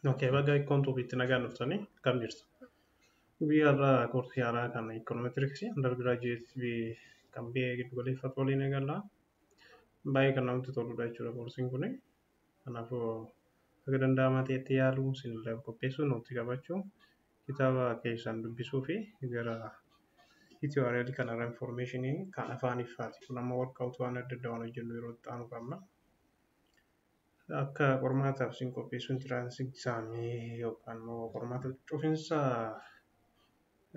Okay, baga Ikkoon Tuubiitti nagaan dhuftanii akkam jirtu? Guyyaa har'aa koorsii haaraa kan econometrics undergraduate kan biyya giddu galeeffatu waliin eegalla. Baay'ee kan namatti toludha jechuudha koorsiin kuni. Kanaafuu akka danda'amaa ta'etti yaaluu, isinillee qopheessuu, nootii qabachuu, kitaaba keessan dubbisuu fi gara tutorial kanarra information kan afaan iffaati. Kun amma workout waan adda addaa waan hojjennu yeroo itti aanu qabna. Akka qormaataaf isin qopheessuun entrance examii yookaan immoo qormaata cufinsa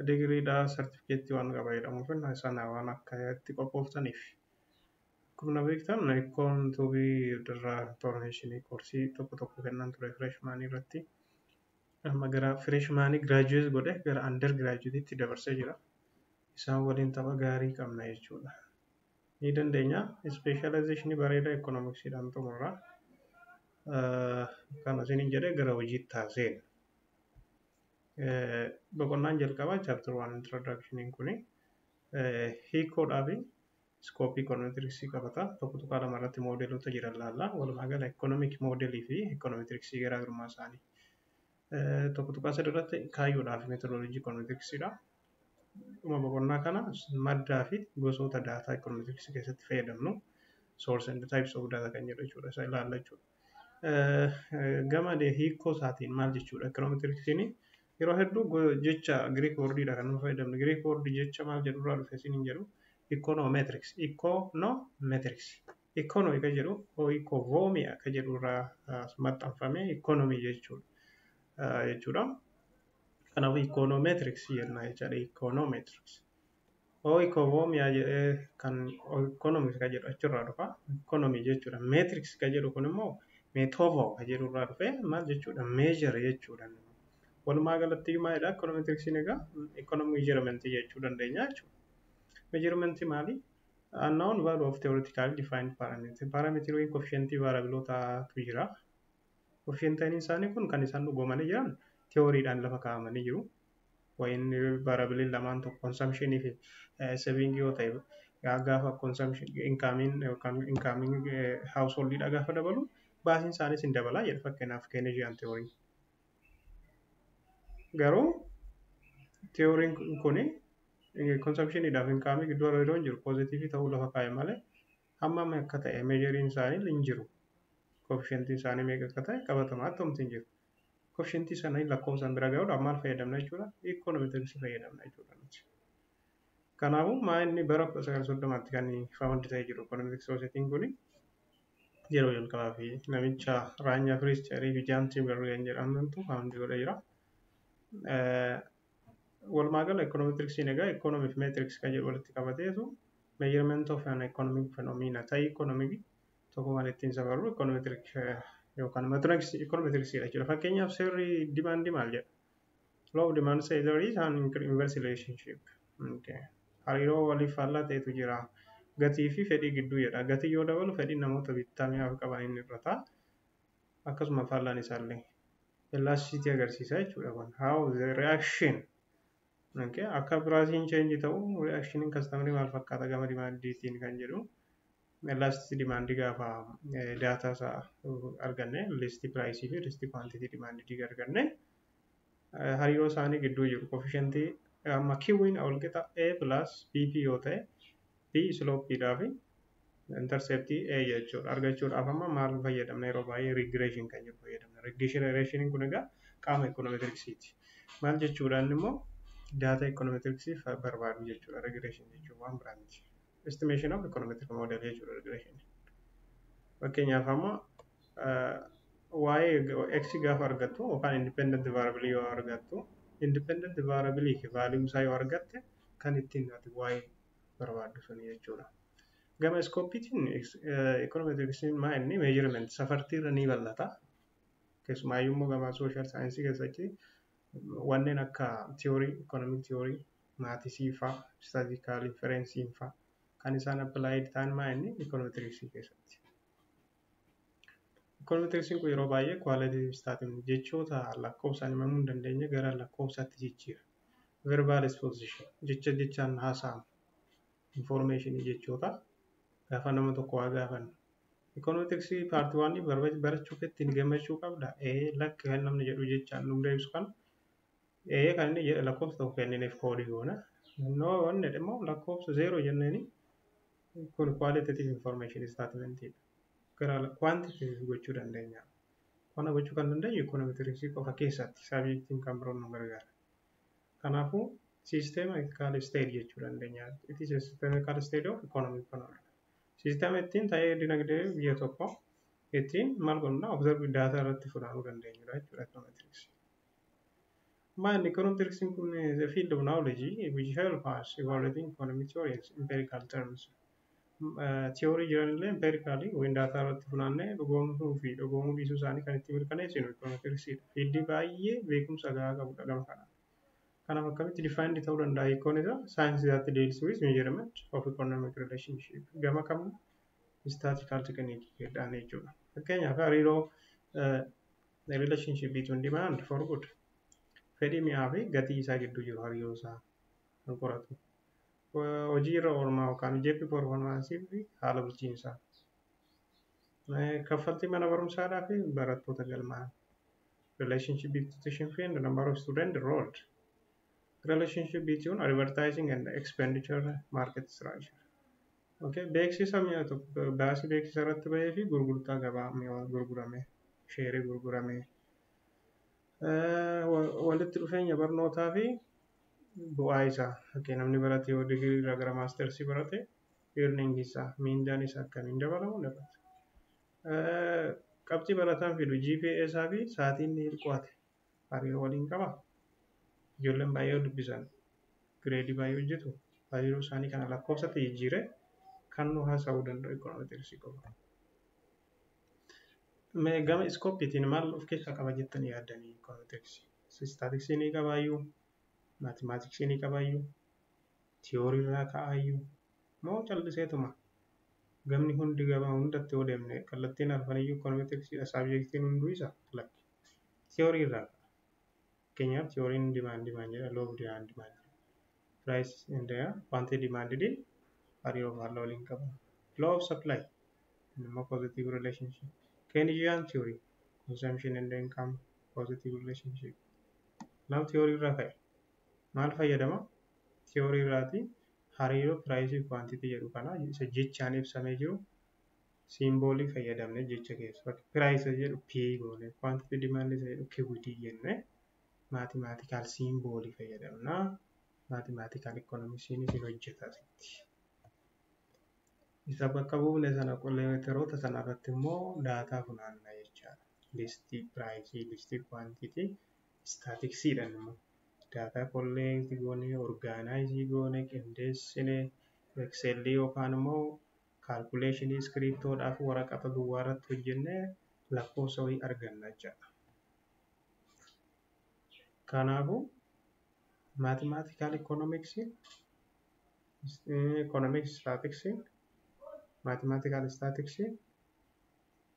digiriidhaa sartifikeettii waan qaba jedhamuuf sana waan akka itti qophooftaniif. Akkuma beektan, Ikkoon Tuubii irraa information koorsii tokko tokko kennan ture freshman irratti. Amma gara freshman graduate godhe gara undergraduate dabarsee jira. Isaan waliin tapha gaarii qabna jechuudha. Ni dandeenya. Specialization bareedaa economicsiidhaan xumurra. Kana isiniin jedhee gara hojiitti taaseen. Boqonnaan jalqabaa, chapter 1 introductioniin kuni, hiikoodhaa fi scopeii econometricsii qabata. 1.2 irratti moodeelota jiran laalla. Walumaa gala economic modelii fi econometricsii garaagarummaa isaanii. 1.3 irratti kaayyoodhaa fi methodologyii econometricsiidha. Dhuma boqonnaa kana maddaa fi gosoota daataa econometricsii keessatti fayyadamnu, source and types of data kan jedhu jechuudha. Isa ilaalla jechuudha. Gama hiikoo isaatiin maal jechuudha? Econometricsiin yeroo hedduu jecha Greek wordiidha kan nu fayyadamnu. Greek word jecha maal jedhurraa dhufe isiniin jedhu, econometrics. Econometrics. Economy kan jedhu oikovoomia kan jedhurraa maxxanfame economy jechuudha. Kanaafuu econometrics jenna jechaadha. Econometrics. Oikovoomia jedhee kan economics kan jedhu achirraa dhufa. Economy jechuudha. Metrics kan jedhu kun immoo metovo kan jedhurraa dhufe maal jechuudha? Measure jechuudha. Walumaa galatti maalidha? Econometricsiin egaa economic measurement jechuu dandeenya jechuudha. Measurement maali? Unknown value of theoretically defined parameter. Parameter yookiin coefficientii variableootaatu jira. Coefficientiin isaanii kun kan isaan dhugoomanii jiran theoryidhaan lafa kaa'amanii jiru. Wayin variableiin lamaan tokko consumptionii fi saving yoo ta'e, gaafa consumption incomeiin yookaan incomeiin householdiidha gaafa dabalu, baasiin isaaniis hin dabalaa jedha, fakkeenyaaf Keynesian theory. Garuu theoryiin kuni consumptioniidhaaf incomeii gidduu hariiroon jiru positiveii ta'uu lafa kaa'e malee hammam akka ta'e measureiin isaanii hin jiru. Coefficientiin isaanii meeqa akka ta'e qabatamaatti homti hin jiru. Coefficientii sana lakkoofsaan bira gahuudhaaf maal fayyadamna jechuudha? Econometricsii fayyadamna jechuudha nuti. Kanaafuu maa inni bara 1930tti kan found ta'ee jiru econometrics societyiin kuni yeroo jalqabaa fi namicha Ranyah Priesterii fi Jan Tinbergen jedhamantu found godhee jira. Walumaa gala econometricsiin egaa economy fi metrics kan jedhu walitti qabateetu measurement of an economic phenomena ta'ii economic tokko kan ittiin safarru econometric yookaan econometricsiidha jechuudha. Fakkeenyaaf, seerri demandii maal jedha? Law of demand says there is an inverse relationship. Okay. Hariiroo waliif faallaa ta'etu jira. Gatii fi fedhii gidduu jedha. Gatii yoo dabalu, fedhiin namoota bittaa mi'aaf qaban inni hir'ata. Akkasuma faallaan isaallee. Elasticity agarsiisa jechuudha kun. How the reaction. Okay. Akka priceiin change ta'u reactioniin customerii maal fakkaata gama demandiitiin kan jedhu. Elasticity demandii gaafa daataa isaa arganne, elasticity priceii fi elasticity quantity demandii arganne, hariiroo isaanii gidduu jiru coefficientii amma Q'n wal qixa A plus BP yoo ta'e, B slopeiidhaa fi interceptii A jechuudha. Argachuudhaaf amma maal fayyadamna? Yeroo baay'ee regression kan jedhu fayyadamna. Regressioniin kun egaa qaama econometricsiiti. Maal jechuudha? Inni immoo data econometricsiif barbaadu jechuudha. Regression jechuun waan biraa miti. Estimation of econometric model jechuudha regression. Fakkeenyaaf, amma waa'ee x gaafa argattu yookaan independent variable yoo argattu, independent variable fi value isaa yoo argatte, kan ittiin ati waa'ee barbaaddu suni jechuudha. Gama scopeiitiin econometricsiin maa inni measurement safartiirra ni bal'ata. Keessumaayyuu immoo gama social scienceii keessatti wanneen akka theory, economic theory, mathsii fa'aa, statistical inferenceiin fa'aa kan isaan applied ta'an maa inni econometricsii keessatti. Econometricsiin kun yeroo baay'ee qualitative statement, jechoota lakkoofsaan himamuu hin dandeenye gara lakkoofsaatti jijjiira. Verbal exposition, jecha jechaan haasa'amu. Informationii jechoota gaafa nama tokko waa gaafannu Econometrics part 1 barachuu keetti gammachuu qabda. Ee, lakki kan namni jedhu jechaan nu deebisu kana. Ee kan inni jedhe lakkoofsa tokko kennineef koodii goona. No inni immoo lakkoofsa zeeroo jenneeni kun qualitative information statement dha. Gara quantitative gochuu dandeenya. Kana gochuu kan dandeenyu econometrics qofa keessatti, subjectiin kan biroon nu gargaara. Kanaafuu systematical study jechuu dandeenya. It is a systematical study of economic phenomena. Siistema ittiin ta'ee dinagdee biyya tokko ittiin maal godhuna, observe data irratti funaanuu dandeenyudha jechuudha econometrics. Main econometrics kun the field of knowledge which help us evaluating economic theories empirical terms. Theory jiran illee empirically wayin data irratti funaannee dhugoomsuu fi dhugoomuu dhiisuu isaanii kan itti mirkaneessinu econometricsidha. Fieldii baay'ee beekumsa gahaa qabudha gama kanaan. Kanaaf akkamitti defined ta'uu danda'a hiikkoon isaa? Science that deals with measurement of economic relationship. Gama kamuu statistical technique jedhaan jechuudha. Fakkeenyaaf, hariiroo relationship between demand for good, fedhii mi'aa fi gatii isaa gidduu jiru hariiroo isaa kan qoratu. Hojii irra oolmaa yookaan job performance fi haala bulchiinsaa. Kaffaltii mana barumsaadhaa fi barattoota galmaa'an. Relationship between tuition fee and the number of students enrolled. Relationship between advertising and expenditure market structure. Okay, beeksisa mi'a tokko, baasii beeksisa irratti bahee fi gurgurtaa gabaa mi'a gurgurame, sheerii gurgurame. Walitti dhufeenya barnootaa fi bu'aa isaa. Okay, namni barate yoo digirii irraa gara maastersii barate, earning isaa, miindaan isaa akkamiin dabalamu dabala. Qabxii barataan fidu, GPA isaa fi sa'aatiin inni qo'ate hariiroo waliin qaba. Ijoolleen baay'ee dubbisan gireedii baay'ee hojjetu, hariiroo isaanii kana lakkoofsatti jijjiiree kan nu haasa'uu danda'u econometricsii qofa. Mee gama scopeiitiin maal of keessaa qaba jettanii yaaddanii econometricsii? Statisticsii ni qabaayyuu? Mathematicsii ni qabaayyuu? Tiyoorii irraa ka'aayyuu? Moo calliseetuma gamni hundi gama hundatti yoo deemne kallattiin arfaniyyuu econometricsiidha, subjectiin hunduu isa lakki. Tiyoorii irraa ka'a. Fakkeenyaaf, tiyooriin demand jedha, law of demand jedha. Price and quantity demanded hariiroo faallaa waliin qaba. Law of supply immoo positive relationship. Keynesian theory, consumption and income positive relationship. Kanaaf tiyoorii irraa ka'e. Maal fayyadama? Tiyoorii irraati hariiroo priceii quantity jedhu kana isa jechaan ibsamee jiru symbolii fayyadamne jecha keessa. Price jedhu P goone, quantity demand isa jedhu QD jenne, mathematical symbolii fayyadamna. Mathematical economicsiin isin hojjeta asitti. Isa bakka buufne sana letteroota sana irratti immoo daataa funaanna jechaadha. Listii priceii, listii quantity, statisticsiidhaan immoo daataa collect goone, organize goone, qindeessine, Excelii yookaan immoo calculationii iskiriiptoodhaaf waraqata duwwaa irratti hojjennee lakkoofsa wayii arganna jechaadha. Kanaafuu mathematical economicsii, economic statisticsii, mathematical statisticsii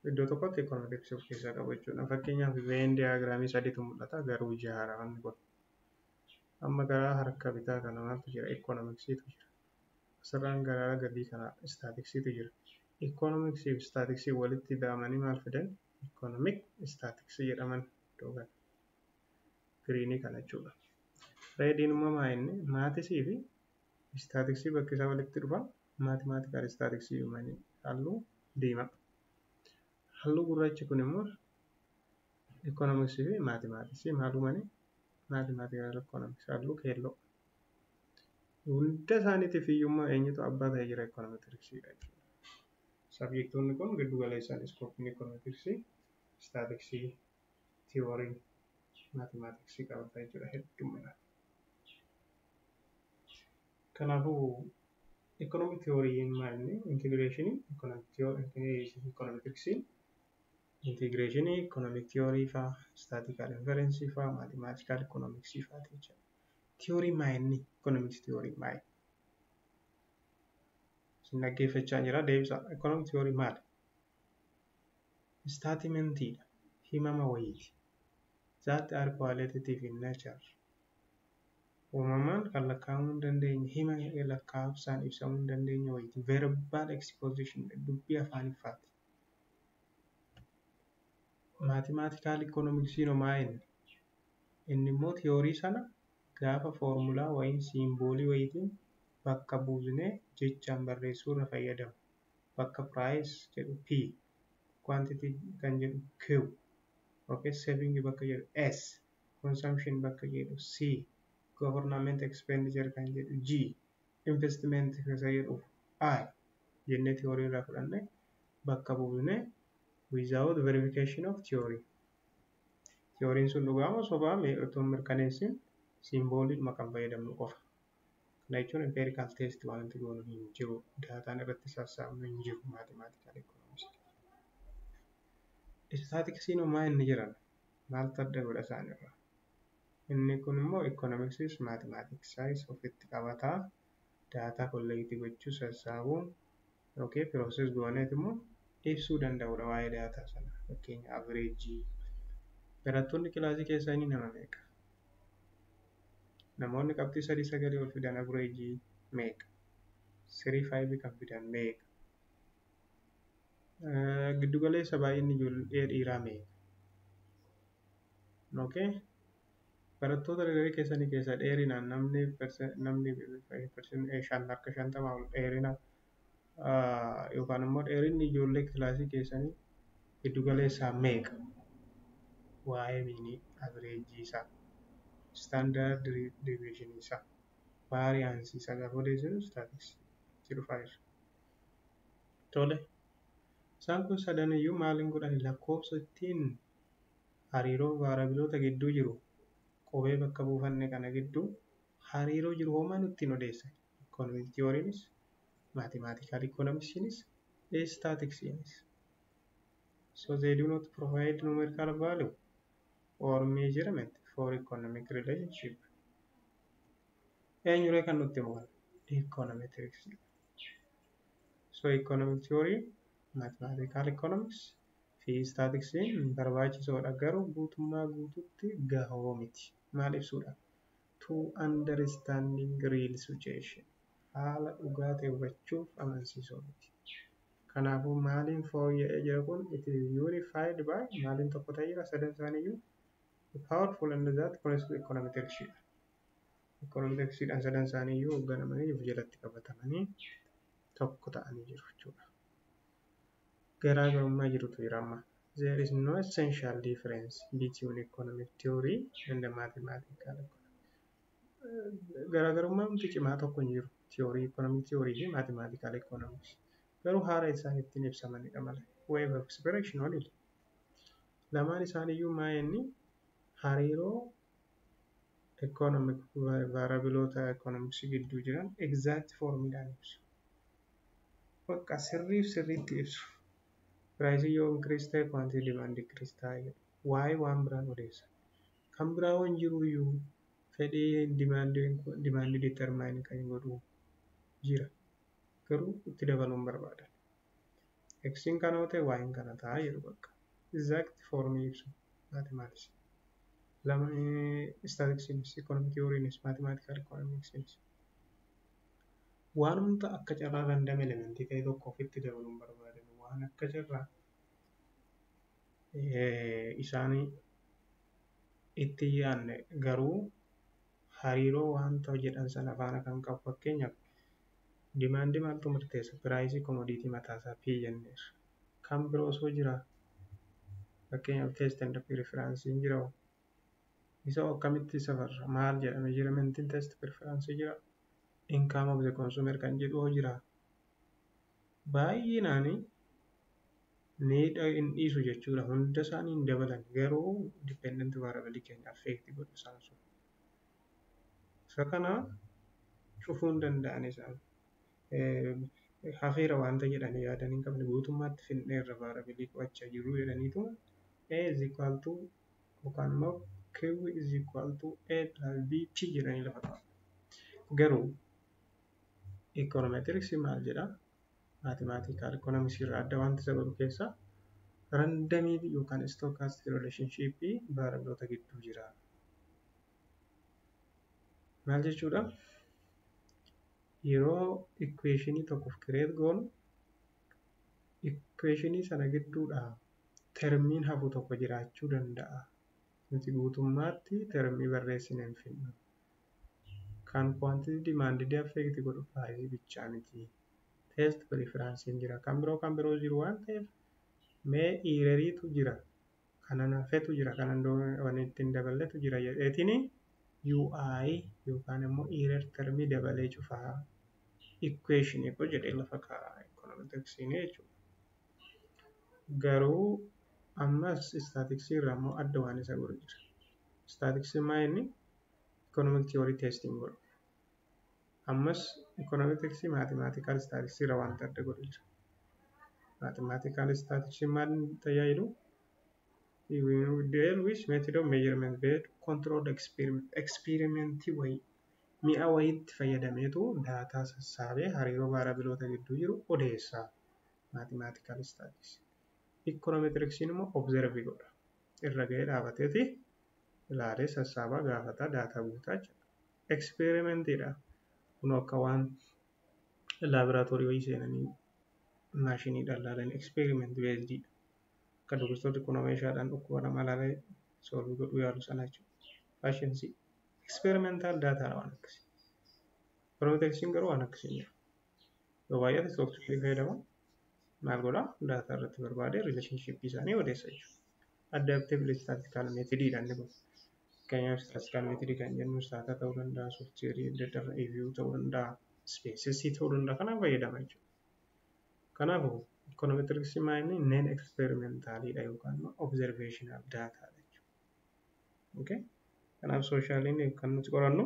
iddoo tokkotti econometricsii of keessaa qabu jechuudha. Fakkeenyaaf, Venn diagramii sadiitu mul'ata, garuu jaha wanni kun. Amma karaa harka bitaa kana maaltu jira? Economicsiitu jira. Asirraan gara gadii kana statisticsiitu jira. Economicsii fi statisticsii walitti hidhamanii maal fidan? Economic statisticsii jedhaman iddoo kana. Greenii kana jechuudha. Rediin immoo maa inni mathsii fi statisticsii bakki isaa walitti dhufan mathematical statisticsii uumanii halluu diimaa. Halluu gurraachi kun immoo economicsii fi mathematicsii maal uumanii? Mathematical economicsii halluu keelloo. Hunda isaaniitiif iyyuu eenyutu abbaa ta'ee jira? Econometricsiidha jechuudha. Subjectoonni kun giddu galeessaan scopeiin econometricsii, statisticsii, tiyoorii, mathematicsii qabata jechuudha hedduminaan. Kanaafuu economic theoryiin maal inni integrationii econometricsiin integrationii economic theory faa, statistical inference faa, mathematical economics faa jechuudha. Tiyoorii maa inni economics theory maal? Isin dhaggeeffachaa jira, deebisa. Economic theory maali? Statementiidha. Himama wayiiti. That are qualitative in nature. Uumamaan kan lakkaa'amuu hin dandeenye, hima lakkaa'amsaan ibsamuu hin dandeenye wayiiti. Verbal exposition, dubbii afaaniffaati. Mathematical economicsiin homaa inni immoo tiyoorii sana gaafa foormulaa wayiin symbolii wayiitiin bakka buusnee jechaan barreessuu irra fayyadamu. Bakka price jedhu P, quantity kan jedhu Q, okay, saving bakka jedhu S, consumption bakka jedhu C, government expenditure kan jedhu G, investment kan jedhu I jennee tiyoorii irraa fudhanne bakka buusnee without verification of theory. Tiyooriin sun dhugaa moo sobaa otoo hin mirkaneessin symboliidhuma kan fayyadamnu qofa. Kana jechuun empirical test wanti goonu hin jiru. Daataan irratti sassaabnu hin jiru mathematical economics. Statistiksiin homaa inni jiran maaltu adda godha isaanirraa? Inni kun immoo economicsis mathematicsis ofitti qabataa, daataa collect gochuu, sassaabuun yookiin process gooneet immoo ibsuu danda'udha waa'ee daataa sana. Fakkeenya average, barattoonni kilaasii keessanii nama meeqa? Namoonni qabxii 3.9 ol fidan average meeqa? 3.5 kan fidan meeqa? Giddugaleessa baay'inni ijoollee dhiiraa meeqa? Okay. Barattoota daree keessanii keessa dheerinaan namni 50% ol dheerina yookaan immoo dheerinni ijoollee kilaasii keessanii giddugaleessaa meeqa? Waa'ee meanii, average isaa, standard deviation isaa, variance isaa gaafa odeessinu statistics dhufaa jira. Tole. Isaan kun sadan iyyuu maaliin godhan? Lakkoofsa ittiin hariiroo variableoota gidduu jiru, qubee bakka buufanne kana gidduu hariiroo jiru homaa nutti hin odeessan. Economic theorynis, mathematical economicsiinis, statisticsiinis. So they do not provide numerical value or measurement for economic relationship. Eenyuree kan nutti himu kana? Econometrics. So economic theory, mathematical economics fi statistics barbaachisoodha, garuu guutummaa guututti gahoo miti. Maal ibsuudha? To understanding real situation. Haala dhugaa ta'e hubachuuf amansiisoo miti. Kanaafuu maaliin fooyya'ee jira kun? It is unified by, maaliin tokko ta'ee jira sadan isaaniiyyuu? Powerful and that constitute econometrics. Econometricsiidhaan sadan isaaniiyyuu hoogganamanii of jalatti qabatamanii tokko ta'anii jiru jechuudha. Garaagarummaa jirutu jira amma. There is no essential difference between economic theory and the mathematical economics. Garaagarummaa wanti cimaa tokko hin jiru. Theory, economic theory fi mathematical economics. Garuu haala isaan ittiin ibsamanidha malee. Way of expression waliin. Lamaan isaaniiyyuu maa inni hariiroo economic variableoota economics gidduu jiran exact formiidhaan ibsu. Bakka sirriif sirriitti ibsu. Price yoo increase ta'e, quantity demand decrease ta'a jedhu. Waa'ee waan biraan odeessa. Kan biraa waan jiru iyyuu fedhii demand determine kan godhu jira. Garuu itti dabaluun barbaadan. X'n kana yoo ta'e, Y'n kana ta'a jedhu bakka. Exact formii ibsu. Mathematics. Lama statistics, economic theorynis, mathematical economicsinis. Waanumta akka carraa random elementii ta'e tokko ofitti dabaluun barbaadan, waan akka carraa isaan itti yaadne, garuu hariiroo wanta jedhan sana faana kan qabu. Fakkeenyaaf, demand maaltu murteessa? Price commodity mataasaa P jenneerra. Kan biroo osoo jira, fakkeenyaaf taste and preferenceiin jira. Isa akkamitti safarra? Maal jedhame jira? Measurementiin taste preference jira, income of the consumer kan jedhu hoo jira. Baay'inaan ni hin dhiisu jechuudha. Hunda isaanii hin dabalan, garuu dependent variable keenya affect godhu isaan sun. Isa kana cufuu hin danda'an isaan. Hafeera wanta jedhanii yaadan hin qabne, guutummaatti finneerra variable qo'achaa jiru jedhaniitu A is equal to yookaan immoo Q is equal to A plus B P jedhanii lafa kaa'u. Garuu econometrics maal jedhaa? Mathematical economics irraa adda wanti isa godhu keessaa randomii yookaan stochastic relationship variableoota gidduu jira. Maal jechuudha? Yeroo equationii tokkoof create goonu, equationii sana gidduudhaa Termiin hafu tokko jiraachuu danda'a. Nuti guutummaatti termii barreessine hin fidnu. Kan quantity demanded affect godhu price bichaa miti. Taste preference jira. Kan biroo jiru waan ta'eef mee erroriitu jira. Kanan hafetu jira. Kanan wanni ittiin daballetu jira jedheetini UI yookaan immoo error termii dabalee cufaa equation koo jedhee lafa kaa'a econometricsiin jechuudha. Garuu ammas statisticsii irraa immoo adda waan isa godhu jira. Statisticsii maa inni economic theory testing godhu. Ammas econometricsii mathematical statisticsii irraa wanta adda godhu jira. Mathematical statistics maal tajaajilu? Deal with method of measurement based controlled experiment. Experimentii wayii, mi'a wayiitti fayyadameetu daataa sassaabee hariiroo variableoota gidduu jiru odeessa. Mathematical statistics. Econometricsiin immoo observe godha. Irra ga'ee dhaabateeti ilaalee sassaabaa gaafataa daataa guutaa jechuudha. Experimentiidha. Kun akka waan laaboraatoorii wayii seenanii maashiniidhaan ilaalan experiment based. Akka dubartoonni kun meeshaadhaan dhukkuba nama ilaalee solve godhuu yaalu sana jechuudha. Efficiency. Experimental data waan akkasii. Econometricsiin garuu waan akkasii hin jiru. Yoo baay'ate softwareii fayyadamu maal godhaa, daataa irratti barbaade relationshipii isaanii odeessa jechuudha. Adaptive statistical methodidha inni kun. Fakkeenyaaf, statistical methodii kan jennu Stata ta'uu danda'a, softwareii adda addaa EViews ta'uu danda'a, SPSS ta'uu danda'a, kanaaf fayyadama jechuudha. Kanaafuu econometricsii maa inni non experimentalidha yookaan immoo observational data jechuudha. Okay? Kanaaf socialiin kan nuti qorannu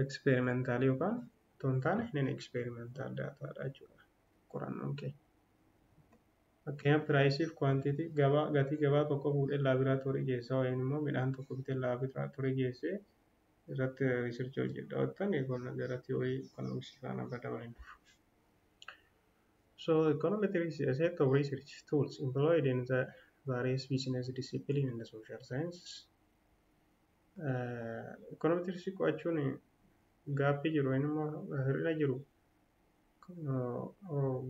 experimentalii yookaan otoo hin taane non experimental dataadha jechuudha qorannoon keenya. Fakkeenyaaf, priceii fi quantity gabaa, gatii gabaa tokko fuudhee laaboraatoorii geessaa yookiin immoo midhaan tokko bitee laaboraatoorii geessee irratti researchii hojjedha jettan kun gara theory economicsii faana badaa waliin dhufu. So econometrics is a set of research tools employed in the various business discipline in the social sciences. Econometrics qo'achuun gapii jiru yookiin immoo hir'ina jiru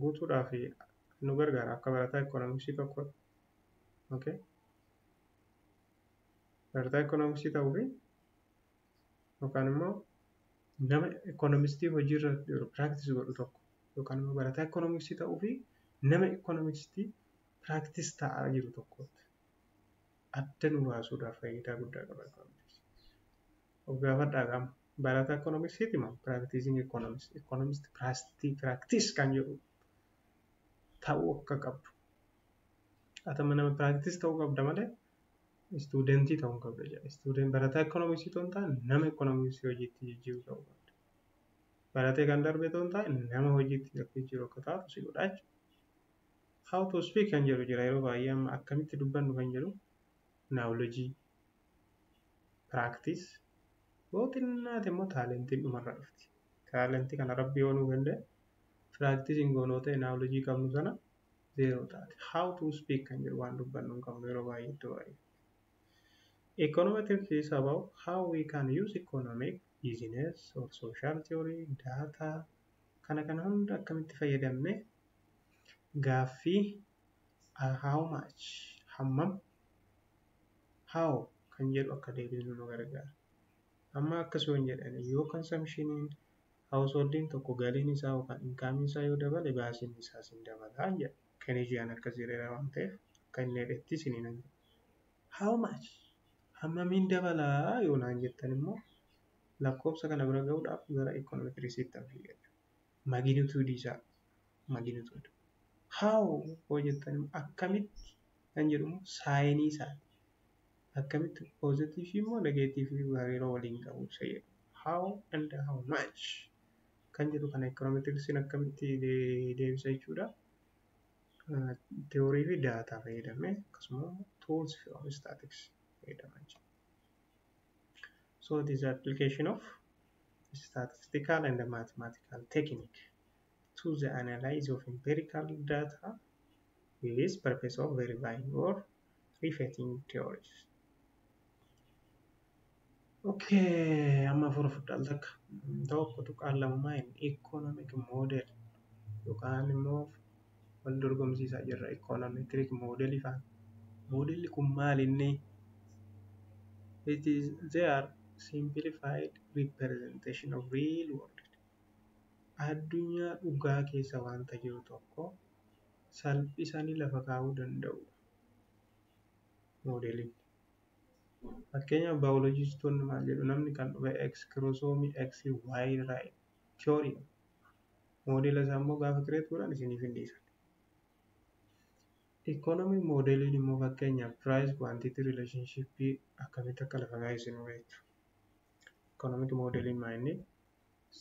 guutuudhaaf nu gargaara akka barataa economicsii tokkotti. Okay. Barataa economicsii ta'uu fi yookaan immoo nama economistii hojiirra jiru practice godhu tokko yookaan immoo barataa economicsii ta'uu fi nama economistii practice ta'aa jiru tokkotti adda nu baasuudhaaf faayidaa guddaa qaba economicsii. Of gaafadhaa, qaama barataa economicsiiti moo practicing economist, economist practice kan jedhu ta'uu akka qabdu. Atama nama practice ta'uu qabda malee studentii ta'uu hin qabda jedha. Student barataa economicsii ta'uu hin taane, nama economicsii hojiitti jijjiiru ta'uu qabda. Baratee kan darbe ta'uu hin taane, nama hojiitti jijjiiru akka taatu si godha jechuudha. How to speak kan jedhu jira. Yeroo baay'ee amma akkamitti dubbannu kan jedhu knowledge, practice, yoo xinnaate immoo talentiin dhumarra dhufti. Talentii kana Rabbi yoo nuu kenne, practiceiin goonoo ta'e knowledge qabnu sana zero taate. How to speak kan jedhu waan dubbannu hin qabnu yeroo baay'ee, iddoo baay'ee. Econometrics is about how we can use economic, business or social theory, data kana kana hunda akkamitti fayyadamne gaaffii how much, hammam, how kan jedhu akka deebisnu nu gargaara. Amma akkasuma hin jedhani, yoo consumptioniin householdiin tokko galiin isaa yookaan incomeiin isaa yoo dabale baasiin isaas hin dabalaa jedha. Keynesian akkas jedheera waan ta'eef akka inni jedhetti isiniin hin jedhu. How much, hammamiin dabalaa yoo naan jettan immoo lakkoofsa kana bira gahuudhaaf gara econometricsiitti fiiga. Magnitudeii isaa, magnitude. How yoo jettan immoo, akkamitti kan jedhu immoo signii isaa, akkamitti positiveii immoo negativeii hariiroo waliin qabu isa jedhu. How and how much kan jedhu kana econometricsiin akkamitti deebisa jechuudha. Theory fi daataa fayyadamee akkasuma tools fi statistics fayyadamaa jechuudha. So it is application of statistical and mathematical technique to the analysis of empirical data with purpose of verifying or refuting theories. Okay, amma afur fudhal takka 1.2 economic model yookaan immoo Wal dorgomsiisaa jirra econometric modelii faana. Modelli kun maal inni? It is they are simplified representation of real world. Addunyaa dhugaa keessa wanta jiru tokko salphisanii lafa kaa'uu danda'udha. Moodeliin. Fakkeenyaaf, baayolojistoonni maal jedhu? Namni kan dhufe X kiromosoomii X Y irraa theory. Moodela isaa immoo gaafa create godhan isiniif hin dhiisan. Economic modeliin immoo fakkeenyaaf price quantity relationship akkamitti akka lafa kaa'e isin beektu. Economic modeliin maa inni?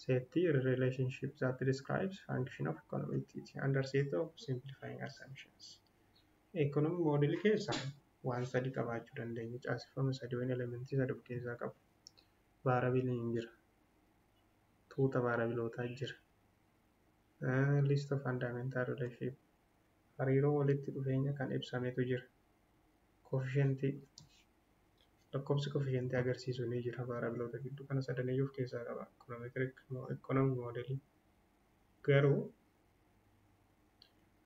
Set relationship that describes function of economic activity under set of simplifying assumptions. Economic model keessa waan sadi qabaachuu dandeenya. Caaseffama sadi wayii, elementii sadi of keessaa qabu. Variableiin jira. Tuuta variableootaa jira. List of fundamental relationship, hariiroo walitti dhufeenya kan ibsametu jira. Coefficientii, lakkoofsi coefficientii agarsiisu ni jira variableoota gidduu. Kana sadaniyyuu of keessaa qaba economic modelii. Garuu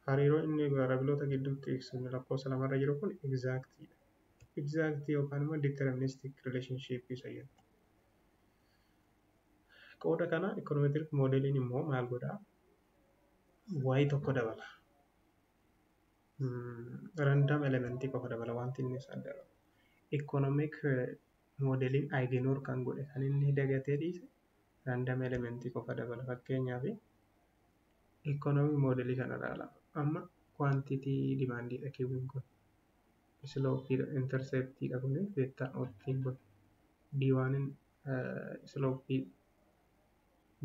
hariiroo inni variableoota gidduutti ibsu lakkoofsa lamarra jiru kun exactiidha. Exactii yookaan immoo deterministic relationship isa jennu. Qooda kana econometric modeliin immoo maal godhaa? Waayii tokko dabala. Random elementii qofa dabala, wanti inni isaan dabalu. Economic modeliin ignore kan godhe, kan inni dagatee dhiise, random elementii qofa dabala. Fakkeenyaaf, economic modelii kana ilaala. Amma quantity demandiidha Q'n kun. Slopeiidha, interceptiidha kuni, beta noughtiin kun. D1 slopeii,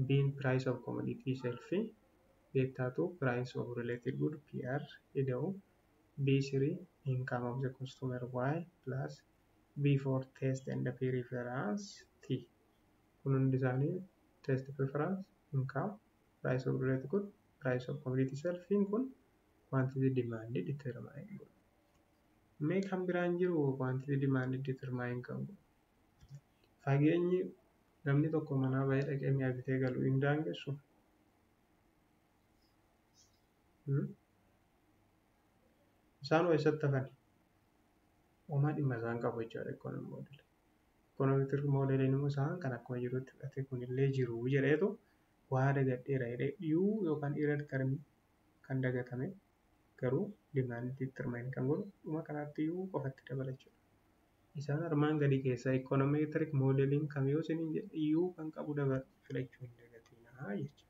B'n price of commodity itself, beta 2 price of related good PR ida'u B3 income of the consumer Y plus B4 taste and preference T. Kun hundi isaanii taste, preference, income, price of related good, price of commodity itself kun quantity demand determine godhu. Mee kan biraan jiru quantity demand determine kan godhu. Fageenyi namni tokko manaa bahee dhaqee mi'a bitee galu hin daangessu. Isaan eessatti hafan? Homaa dhimma isaan qabu jechuudha economic model. Economic modeliin immoo isaan kan akkuma jirutti fudhatee kunillee jiru jedheetu waa dagadheera jedhee dhiyuu yookaan error term kan dagatame garuu demand determine kan godhu dhuma kanaatti iyyuu qofatti dabala jechuudha. Isaan armaan gadii keessaa econometric modeliin kamiyyuu isiniin jedhe iyyuu kan qabu filachuu hin dagatinaa jechuudha.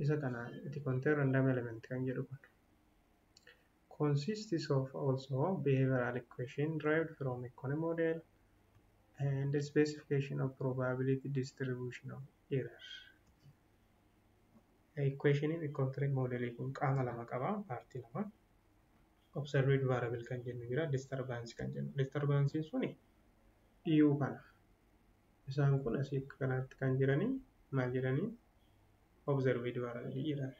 Isa kana itti contain random element kan jedhu kun. Consists of also behavioral equation derived from economic model and the specification of probability distribution of error. Equationiin econometric modelii kun qaama lama qaba, partii lama. Observed variable kan jennu jira, disturbance kan jennu. Disturbancein suni dhiyuu kana. Isaan kun asii kanatti kan jiranii maal jedhanii? Observed variable jedhan.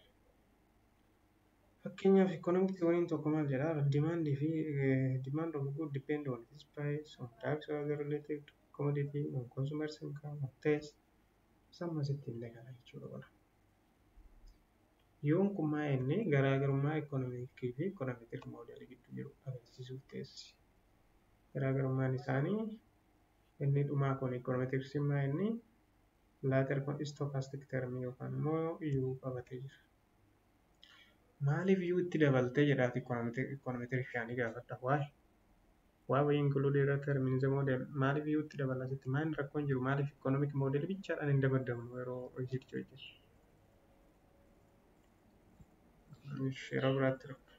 Fakkeenyaaf, economic theory tokko maal jedhaa? Demand fi demand of good depend on its price, on types of other related commodity, on consumers income, on taste. Isaan asitti illee kana jechuudha kun. Yoon kun maa inni garaagarummaa economicii fi econometric modelii gidduu jiru agarsiisuuf teessi. Garaagarummaan isaanii inni dhumaa kun econometrics maa inni latter kun stochastic term yookaan immoo U qabatee jira. Maaliif U itti dabaltee jedhaati econometricianii gaafadha. Why? Why we include error term in the model? Maaliif U itti dabala asitti? Maal rakkoon jiru? Maaliif economic model bichaadhaan hin dabadamnu yeroo research hojjennu? Yeroo biraatti rakko.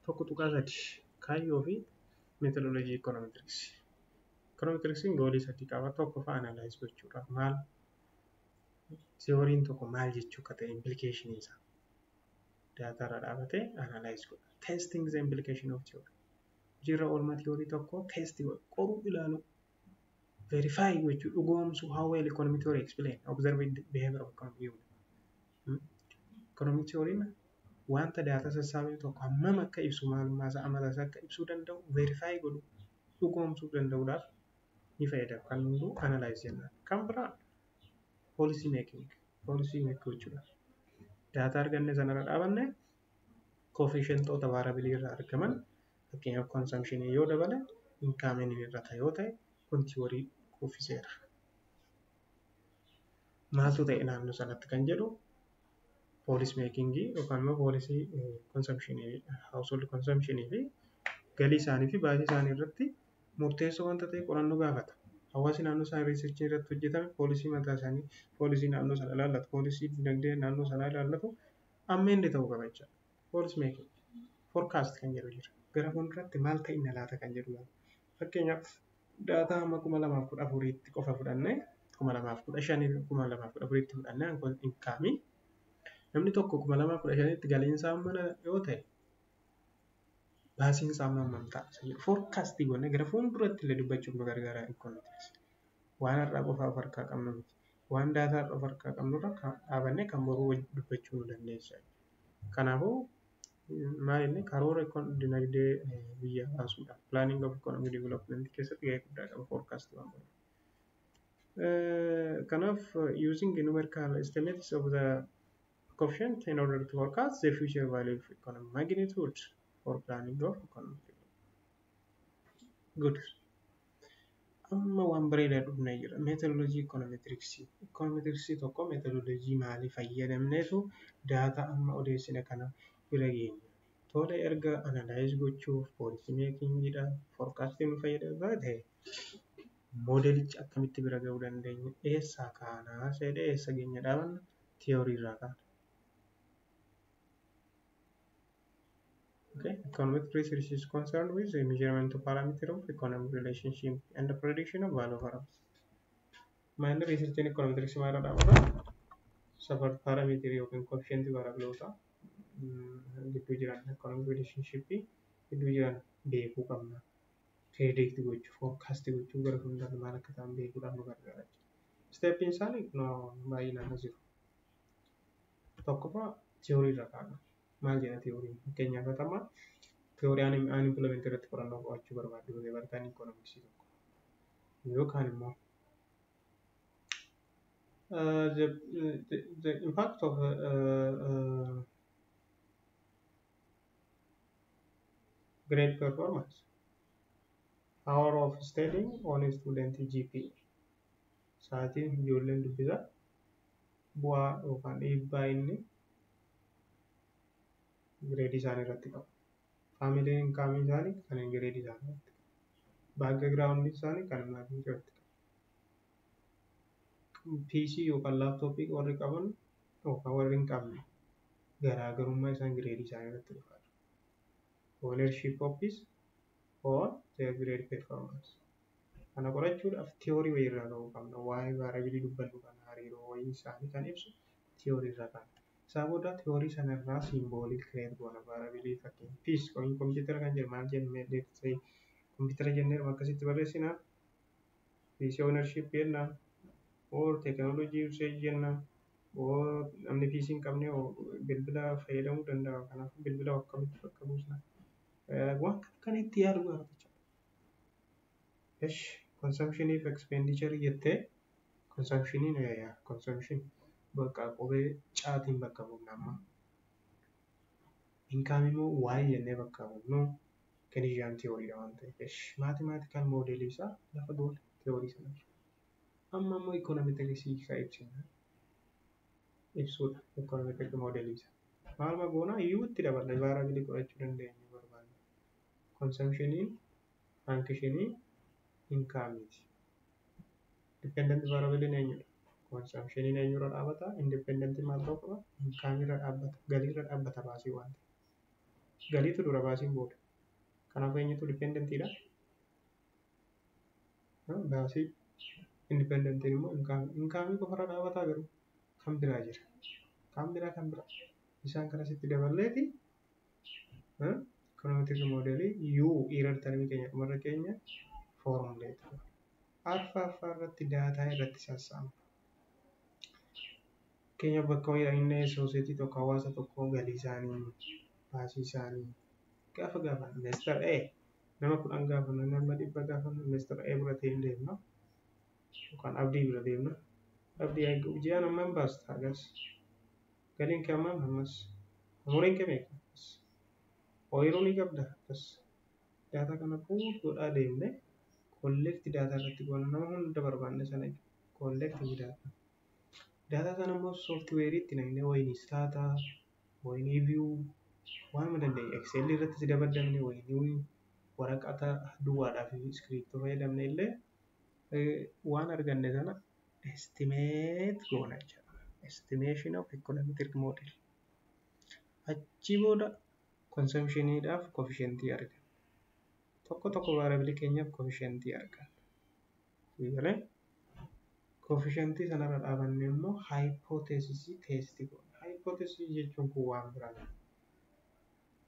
1.3 Kaayyoo fi methodology econometrics. Econometricsiin goalii sadii qaba. Tokkoffaa, analyze gochuudhaaf, maal theoryiin tokko maal jechuu akka ta'e, implication isaa data irra dhaabatee analyze godha. Testing the implication of theory. Hojiirra oolmaa theory tokko test godha. Qoruu, ilaalu. Verify gochuu, dhugoomsuu, how well economic theory explain observing the behavior of economic unit. Economic theory wanta data sassaabame tokko hammam akka ibsu, maalummaa isaa, amala isaa akka ibsuu danda'u verify godhu, dhugoomsuu danda'uudhaaf ni fayyada. Kan hunduu analyze jennaan. Kan biraa policy making. Policy make gochuudhaaf. Data arganne sanarra dhaabanne Coefficientoota variableii irraa argaman, fakkeenyaaf consumptionii yoo dabale, incomeiin hir'ata yoo ta'e, kun tiyoorii kuffiseera. Maaltu ta'e naannoo sanatti kan jedhu policy makingii yookaan immoo policy consumptionii, household consumptionii fi galii isaanii fi baasii isaanii irratti murteessoo wanta ta'e qorannoo gaafata. Hawaasni naannoo isaa researchii irratti hojjetame policy mataa isaanii, policy naannoo sana ilaallatu, policy dinagdee naannoo sanaa ilaallatu amma inni ta'uu qaba jechuudha. Policy making forecast kan jedhu jira. Gara fuulduratti maal ta'inna laata kan jedhu laata. Fakkeenyaaf data hamma 2014tti qofa fudhannee, 2015, 2014tti fudhannee, incomeii namni tokko 2015tti galiin isaa mana yoo ta'e, baasiin isaa hammam ta'a? Forecastii goonee gara fuulduratti illee dubbachuuf nu gargaara econometrics. Waan har'aa qofa of harkaa qabnu miti. Waan data har'a of harkaa qabnurra dhaabannee kan boruu dubbachuu nu dandeessa. Kanaafuu maal inni karoora dinagdee biyyaa baasuudhaaf, planning of economic development keessatti gahee guddaa qaba forecastii waan godhuuf. Kanaaf using numerical estimates of the coefficient in order to forecast the future value of economic magnitude for planning of economic development. Good. Amma waan bareedaa dhufnee jira. Methodology econometricsii. Econometricsii tokko methodology maalii fayyadamneetu data amma odeessine kana bira geenya? Tole, erga analyze gochuuf, policy makingiidha, forecasting nu fayyada ta'e, moodelichi akkamitti bira gahuu dandeenya? Eessaa kaanaa seedhee eessa geenya dhaabanna? Tiyoorii irraa kaana. Okay. Economic research is concerned with the measurement of parameter of economic relationship and the prediction of value firms. Maanni researchiin econometrics maal irra dhaabata? Safar parameter yookiin coefficient variableoota gidduu jiran, economic relationship gidduu jiran beekuu qabna. Predict gochuu, forecast gochuu, gara fuulduraatti maal akka ta'an beekuudhaaf nu gargaara. Steppiin isaanii baay'inaan as jiru. Tokkoffaa tiyoorii irra kaa'ama. Maal jedha tiyooriin? Fakkeenyaaf amma tiyoorii unemployment irratti qorannoo qo'achuu barbaaddu yoo barataan ikoonomiksii tokko. Yookaan immoo the impact of grade performance, hour of studying on student GPA, sa'aatiin ijoolleen dubbisaa bu'aa yookaan dhiibbaa inni gradeii isaanii irratti qabu. Family incomeii isaanii kan gradeii isaanii irratti qabu. Backgroundii isaanii kan maatii irratti qabu. PC yookaan laptopii warri qaban yookaan warri hin qabne garaagarummaa isaan gradeii isaanii irratti dhufaa. Ownership of this or their grade performance. Kana qorachuudhaaf tiyoorii wayii irraa ka'uu qabna. Waa'ee variableii dubbannu kana hariiroo wayii isaanii kan ibsu tiyoorii irraa kaana. Isaa booda tiyoorii sanarraa symbolii create goona variableii, fakkeenya PC kompiitara kan jedhu maal jennee, kompiitara jennee akkasitti barreessinaa, PC ownership jennaa, or technology usage jennaa, or namni PC hin qabne bilbila fayyadamuu danda'a. Kanaaf bilbila akkamitti bakka buusna? Waan kana itti yaadu gaafata jechuudha. Esh, consumptionii fi expenditure jettee, consumptioniin consumption bakka qubee caatiin bakka buufna amma. Income immoo waa'ee jennee bakka buufnu, Keynesian theoryidha waan ta'eef. Esh, mathematical modelii isaa lafa goone tiyoorii sana. Amma immoo econometricsii isaa ibsina. Ibsuudha econometric modelii isaa. Maaluma goonaa iyyuu itti daballa variableii qorachuu dandeenya barbaanne. Consumptioniin functionii incomeiiti. Dependent variableiin eenyudha? Consumptioniin eenyurra dhaabata? Independent maal ta'uu qaba? Incomeirra dhaabbata. Galiirra dhaabbata baasii waan ta'eef. Galiitu dura, baasiin booda. Kanaaf eenyutu dependentiidha? Baasii. Independentiin immoo incomeii. Incomeii qofarra dhaabataa garuu kan biraa jira. Kan biraa kan biraa. Isaan kanasitti daballeeti econometric modelii U error termii keenya dhumarra keenya formulate. Arfaffaa irratti data irratti sassaabna. Fakkeenyaaf bakka wayii inni society tokko, hawaasa tokko, galii isaanii, baasii isaanii gaafa gaafannu, Mister A nama 10 gaafannu, nama 100 gaafannu, Mister A bira ta'ee deemna yookaan Abdii bira deemna. Abdii, ji'aan hammam baasta? Hagas. Galiin kee hammam? Hammas. Umuriin kee meeqa? Ooyiruu ni qabda akkas. Daataa kana puut godhaa deemne collect daataa irratti goona, nama hunda barbaanne sana collect data. Daataa sana immoo sooftiweeriitti naqnee wayinii Stata, wayinii view, waanuma dandeenye Excel irratti si dabaddamne, wayinii waraqata duwwaadhaa fi iskiriiptoo fayyadamne illee waan arganne sana estimate goona jechuudha. Estimation of econometric model. Achi booda consumptioniidhaaf coefficientii arganna. Tokko tokko variable keenyaaf coefficientii arganna. Galee coefficientii sanarra dhaabannee immoo hypothesis test goona. Hypothesis jechuun kun waan biraa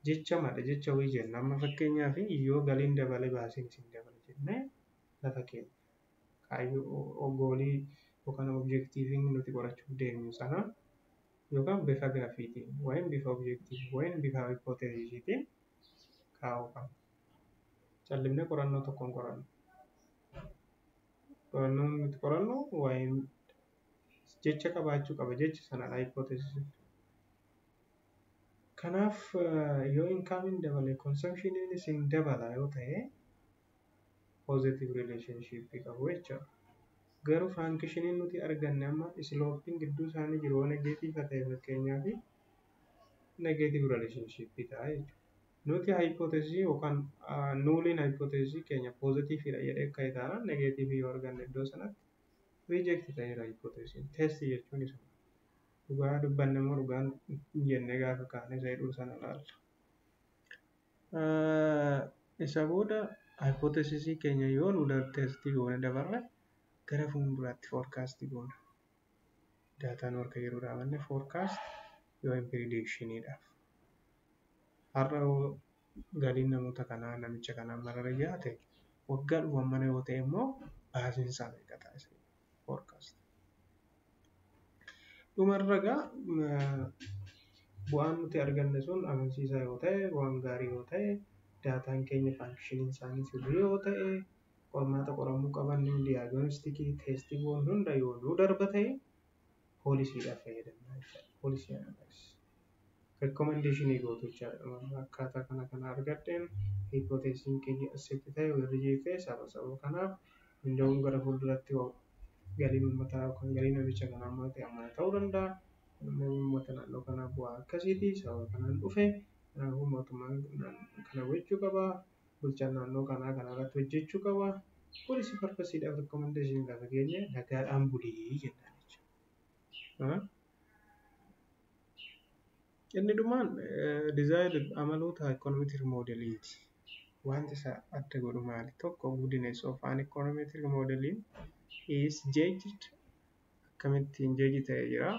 jecha mala jecha wayii jenna. Amma fakkeenyaaf yoo galiin dabale baasiin isin dabala jennee lafa keenya. Kaayyoo goalii yookaan objectiviin nuti qorachuuf deemnu sana yookaan bifa gaaffiitiin wayin bifa objective wayin bifa hypothesisiitiin kaa'uu qabna. Callisnee qorannoo tokkoon qorannu. Qorannoon nuti qorannu wayin jecha qabaachuu qaba, jecha sanadha hypothesisiin. Kanaaf yoo incomeiin dabale consumptioniin isin dabala yoo ta'e positive relationship qabu jechuudha. Garuu functioniin nuti arganne amma slopeiin gidduu isaanii jiru yoo negative ta'e, fakkeenyaaf, negative relationship ta'a jechuudha. Nuti hypothesisii yookaan nulliin hypothesisii keenya positiveidha jedhee akka taanaan negative yoo arganne iddoo sanatti reject ta'eera hypothesisiin. Test jechuun isa. Dhugaa dubbanne immoo dhugaan jennee gaafa kaane isa jedhu sana ilaalla. Isa booda hypothesisii keenya yoo nu testii goone dabarre gara fuulduraatti forecast goona. Daataan harka jiru dhaabanne forecast yoo predictioniidhaaf. Har'a yoo galiin namoota kanaa namicha kanaa marara jiraate, waggaa dhufu mana yoo ta'e immoo baasiin isaa meeqa ta'a isa forecast. Dhumarra egaa bu'aan nuti arganne sun amansiisaa yoo ta'e, waan gaarii yoo ta'e, daataan keenya functioniin isaanii sirrii yoo ta'e, qormaata qoramuu qaban diagnosticii testiiwwan hunda yoo nuu darba ta'e policydhaaf fayyadamna jechuudha. Policy analysis. Recommendationii gootu jechaadha. Akkaataa kana kana argadheen hypothesisiin keenya accept ta'e reject ta'e sababa kanaaf hunda'uun gara fuulduratti galiin uummataa yookaan galiin namicha kanaa amma ta'e amma ta'uu danda'a. Immoo uummata naannoo kanaa bu'aa akkasiiti sababa kanaan dhufe, kanaafuu mootummaan kana gochuu qaba. Bulchaan naannoo kanaa kana irratti hojjechuu qaba. Policy purposeiidhaaf recommendationii lafa keenya nagaadhaan bulii jennaan jechuudha. Inni dhumaan design amaloota econometric modeliiti. Wanti isa adda godhu maali? Tokko, goodness of an econometric modeling is judged, akkamittiin judge ta'ee jira?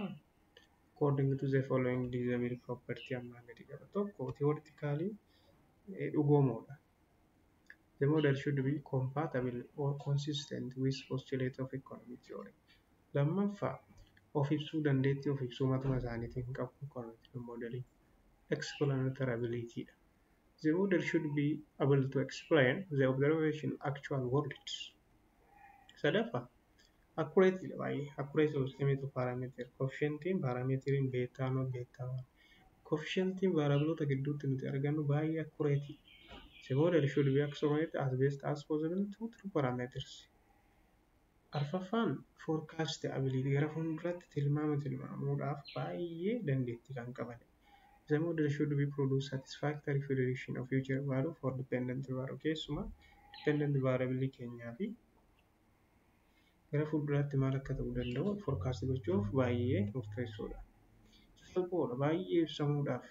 According to the following desirable property ammaa gadi qaba. Tokko, theoretically dhugoomoodha. The model should be compatible or consistent with postulate of economic theory. Lammaffaa, of ibsuu, dandeettii of ibsuu matuma isaaniitiin qabu economic modeling. Explanatory ability dha. The model should be able to explain the observation actual world. Sadaffaa, accurate dha baay'ee. Accurate of estimate of parameter. Coefficientiin parameteriin beta naught, beta one. Coefficientiin variableota gidduutti nuti argannu baay'ee accurate. The model should be accurate as best as possible to true parameters. Arfaffaan, forecast ability, gara fuulduratti tilmaama tilmaamuudhaaf baay'ee dandeettii kan qabanidha. The model should be produce satisfactory prediction of future value for dependent variable. Keessumaa dependent variable keenyaa fi gara fuulduraatti maal akka ta'uu danda'u forecast gochuuf baay'ee murteessoodha. Salphoodha baay'ee ibsamuudhaaf.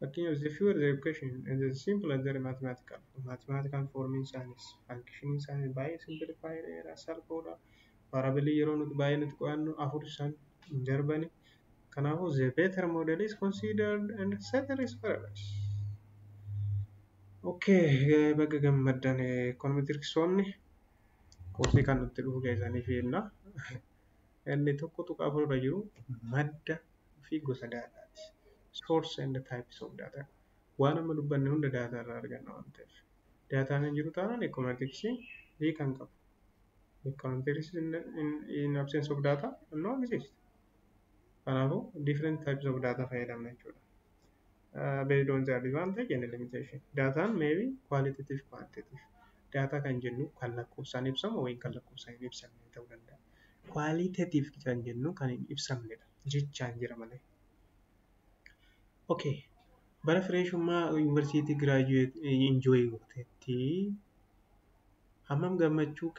Fakkeenyaaf, the fewer the equation and the simpler the mathematical. Mathematical formiin isaanis functioniin isaaniis baay'ee simplified, salphoodha. Variable yeroo nuti baay'ee nuti qo'annu afur isaan hin darbani. Kanaafuu the better model is considered and ceteris paribus. Okay, baga gammaddan econometricsoonni, koorsii kan nutti dhufu keessanii fi jenna. Inni 1.4 irra jiru madda fi gosa daataati. Source and types of data. Waan amma dubbanne hunda daataa irraa arganna waan ta'eef. Daataan hin jiru taanaan econometricsii hiika hin qabu. Econometrics in absence of data no exist. Kanaafuu different types of data fayyadamna jechuudha. Based on the advantage and limitation. Daataan maybe qualitative, quantitative. Daataa kan jennu kan lakkoofsaan ibsamu yookiin kan lakkoofsaan hin ibsamne ta'uu danda'a. Qualitative kan jennu kan hin ibsamnedha. Jechaan jira malee. Okay. Bara freshummaa yuunivarsiitii graduate enjoy gooteetti hammam gammachuu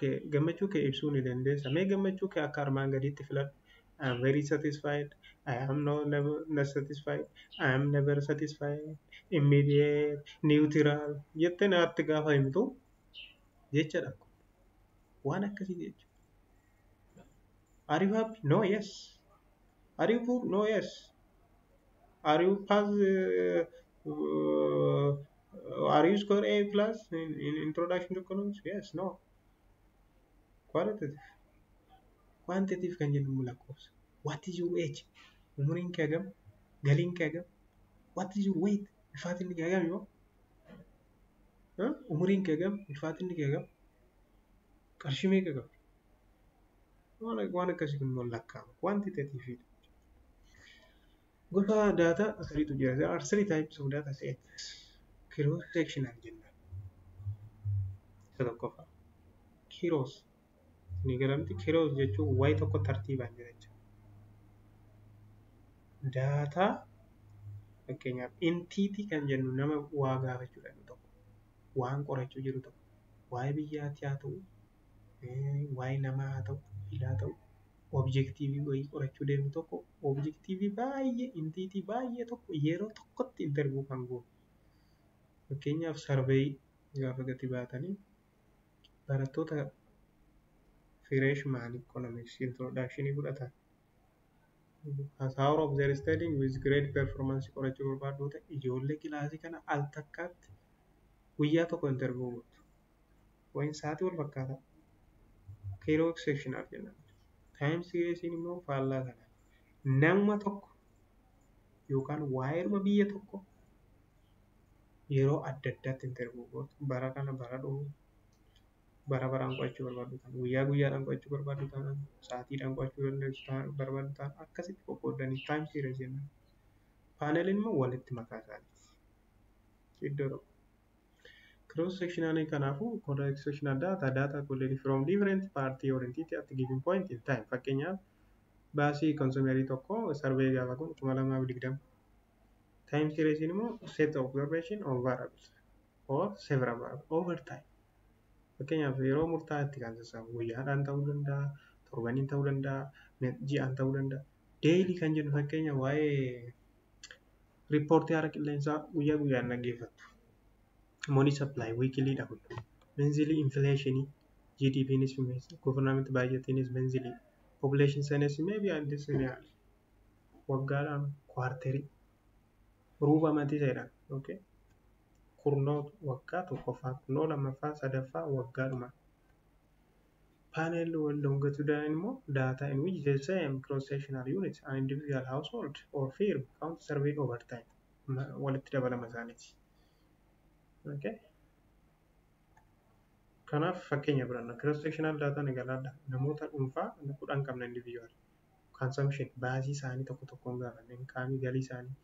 kee ibsuu ni dandeessa? Mee gammachuu kee akka armaan gadiitti filadhu. I am very satisfied. I am no, never not satisfied. I am never satisfied. Immediate, neutral jettee naatti gaafa himtu jechadha. Waan akkasii jechuudha. Are you happy? No, yes. Are you poor? No, yes. Are you pass? Are you score A plus in introduction to economics? Yes, no. Qualitative. Quantitative kan jennu immoo lakkoofsa. What is your age? Umuriin kee hagam? Galiin kee hagam? What is your weight? Ulfaatinni kee hagam yoo? Umuriin kee hagam? Ulfaatinni kee hagam? Qarshii meeqa qabda? Waan akkasii kun immoo lakkaa'ama. Quantitative. Gosa daataa sadiitu jira. There are three types of data sets. Cross sectional jennaan. Isa tokkoffaa. Cross. Ni galamti cross jechuun wayi tokko tartiibaan jira jechuudha. Daataa fakkeenyaaf entity kan jennu nama waa gaafachuudha inni tokko. Waan qorachuu jiru tokko. Waa'ee biyyaatti haa ta'u, waa'ee namaa haa ta'u, haa ta'u, objective wayii qorachuu deemnu tokko objective baay'ee, entity baay'ee tokko yeroo tokkotti interview kan goonu. Fakkeenyaaf survey gaafa gadi baatanii barattoota freshman economics introduction fudhatan. As hour of their studying with grade performance qorachuu barbaaddu ta'e, ijoollee kilaasii kana al takkaatti guyyaa tokko interview gootu. Wayin sa'aatii wal fakkaataa. Cross sectional jennaan. Time series immoo faallaa kana. Nama tokko yookaan waa'eedhuma biyya tokko yeroo adda addaatti interview gootu. Bara kana, bara dhufu, bara baraan qo'achuu barbaaddu taanaan, guyyaa guyyaadhaan qo'achuu barbaaddu taanaan, sa'aatiidhaan qo'achuu dandeessu barbaaddu taanaan, akkasitti qoqqoodanii time series jennaan. Paneliin immoo walitti makaa isaaniiti. Iddoo tokko. Cross sectional kanaafuu cross sectional data, data collected from different party or entity at given point in time. Fakkeenyaaf baasii consumerii tokko survey gaafa kun 2020. Time series immoo set of observation on variables or several variables over time. Fakkeenyaaf yeroo murtaa'aatti kan sassaabu guyyaadhaan ta'uu danda'a, torbaniin ta'uu danda'a, ji'aan ta'uu danda'a. Daily kan jennu fakkeenya waa'ee riippoortii haala qilleensaa guyyaa guyyaan dhaggeeffattu. Money supply weekly dha kun. Monthly inflation, GDPnis, government budgetiinis monthly. Population census maybe and this waggaadhaan, quarter, ruuba matii ta'edhaan. Okay. Kurnoo waggaa tokkoffaa, kurnoo lammaffaa, sadaffaa, waggaadhuma. Panel longitudinal immoo data in which the same cross-sectional units, an individual, household or firm count surveyed over time. Walitti dabalama isaaniiti. Okay. Kanaaf fakkeenya biranna cross sectional data ni galaadha. Namoota dhuunfaa 10 qabna individual. Consumption baasii isaanii tokko tokkoon gaafanne, income, galii isaanii,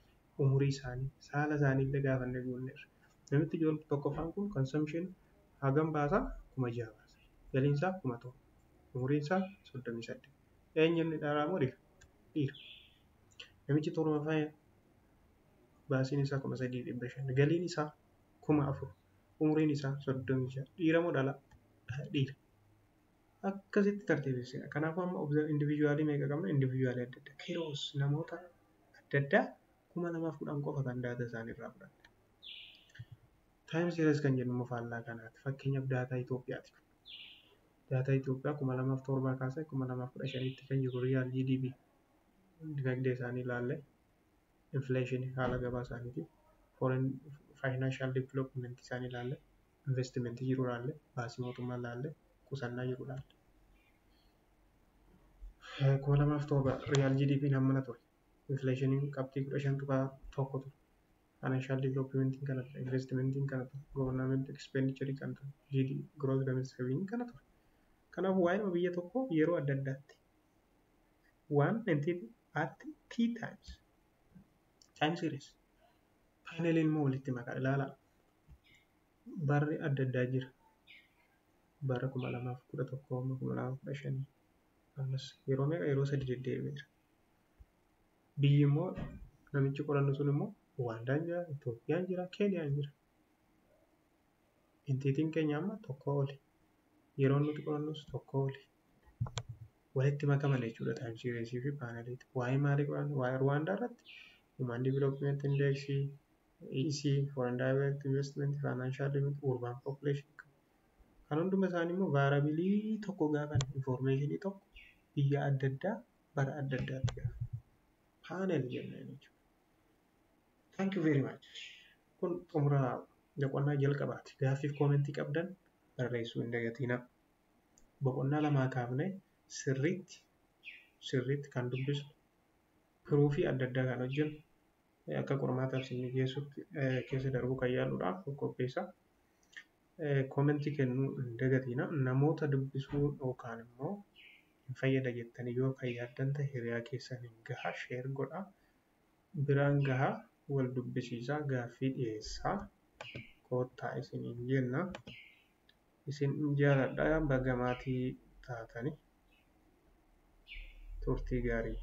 umurii isaanii, saala isaanii illee gaafanne guunneerra. Namitti ijoollee tokkoffaan kun consumption hagam baasaa? 6,000 baasa. Galiin isaa 7,000. Umuriin isaa 38. Eenyu inni, dhiiraa moo dhiira? Dhiira. Namichi torbaffaa baasiin isaa 3,500. Galiin isaa 4,000. Umuriin isaa 36. Dhiira moo dhala? Dhiira. Akkasitti tartiibessina. Kanaafuu amma individual meeqa qabna? Individual adda addaa. Cross namoota adda addaa 2010 qofa kan data isaanii irraa fudhanne. Time series kan jennu immoo faallaa kanaati. Fakkeenyaaf data Itoophiyaati. Data Itoophiyaa 2007 kaasee 2015tti kan jiru real GDP dinagdee isaanii ilaalle, inflation, haala gabaa isaaniiti, foreign financial development isaanii ilaalle, investment jiru ilaalle, baasii mootummaa ilaalle, qusannaa jiru ilaalle. 2007 real GDP hammana ture. Inflationiin qabxii 15.1 ture. Financial developmentiin kana ture, investmentiin kana ture, government expenditure kana ture, GD gross domestic revenue kana ture. Kanaaf waa'ee biyya tokkoo yeroo adda addaatti one entity at t times, time series. Paneliin immoo walitti makaa ilaala. Barri adda addaa jira. Bara 2011, 2015, ammas yeroo meeqa, yeroo sadi deddeebi'eera. Biyyi immoo namichi qorannu sun immoo Ruwaandaan jira, Itoophiyaan jira, Keeniyaan jira. Entityn keenya amma tokko oli. Yeroon nuti qorannus tokko oli. Walitti makaman jechuudha time seriesii fi paneliiti. Waa'ee maalii qorannu? Waa'ee Ruwaandaa irratti Human Development Index, EC, Foreign Direct Investment, Financial Limit, Urban Population. Kan hunduma isaanii immoo variableii tokko gaafan, informationii tokko biyya adda addaa bara adda addaatti gaafa. Panel jennaan jechuudha. Thank you very much. Kun xumura boqonnaa jalqabaati. Gaaffiif commentii qabdan barreessuu hin dagatinaa. Boqonnaa lamaa kaafnee sirriitti sirriitti kan dubbisu, proofii adda addaa kan hojjennu, akka qormaataaf isin geessutti keessa darbuu kan yaaluudhaaf qopheessa. Commentii kennuu hin dagatinaa. Namoota dubbisuu yookaan immoo hin fayyada jettanii yoo kan yaaddan ta'e hiriyaa keessaniin gahaa, share godhaa. Biraan gahaa, wal dubbisiisaa, gaaffii dhiyeessaa. Koottaa isiniin jenna. Isin jaaladha, baga maatii taatanii. Turtii gaarii.